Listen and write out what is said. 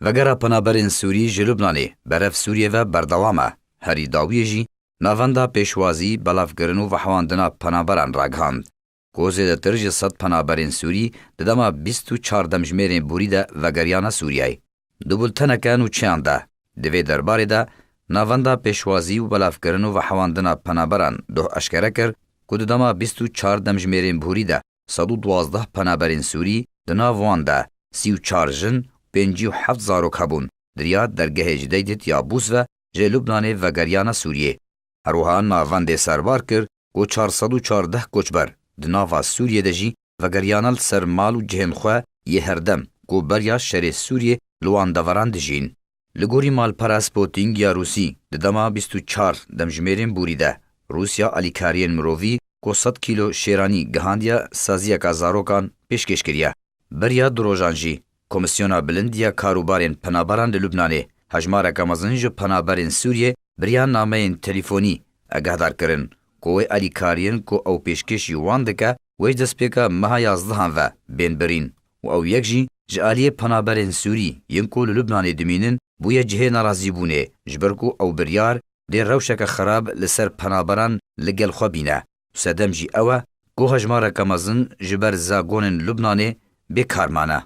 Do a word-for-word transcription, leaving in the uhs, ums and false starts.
Vegera penaberên Sûrî ji Lubnanê berev Sûriyê ve berdewam e. Herî dawiyê jî navenda pêşwazî, belavkirin û vehwandina penaberan ragihand, ku zêdetir ji sed penaberên Sûrî di dema bîst û çar demjimêrên borî de vegeriyane Sûriyeyê. Di bulteneke nûçeyan de, di vê derbarê de, navenda pêşwazî û belavkirin û vehwandina penaberan doh eşkere kir, ku di dema bîst û çar demjimêrên borî de sed û duwazdeh penaberên Sûrî, di nav wan de sî û çar jin, pêncî û heft zarok hebûn, di riya dergehê Cdeydit ya Bûs ve ji Lubnanê vegeriyane Sûriyê. Her wiha navendê serbar kir ku çar sed û çardeh koçber di nava Sûriyê de jî vegeriyane li ser mal û cihên xwe yê herdem ku beriya şerê Sûriyê li wan deveran dijîn. Li gorî malpera Sputnik ya Rûsî, di dema bîst û çar demjimêrên borî de, Rûsya alîkariyên mirovî ku sed kîlo şêranî gihandiye saziyeka zarokan pêşkêş kiriye. Beriya du rojan jî, Komîsyona Bilind ya Karûbarên Penaberan li Lubnanê hejmareke mezin ji penaberên Sûriyê bi riya nameyên telîfonî egehdar kirin, ku wê alîkariyên ku ew pêşkêşî wan dike, wê ji destpêka meha yazdehan ve bên birîn û ew yek jî ji aliyê penaberên Sûrî yên ku li Lubnanê dimînin bûye cihê nerazîbûnê, ji ber ku ew biryar dê rewşeke xerab li ser penaberan li gel xwe bîne. Sedem jî ew e ku hejmareke mezin ji ber zagonên Lubnanê bêkar mane.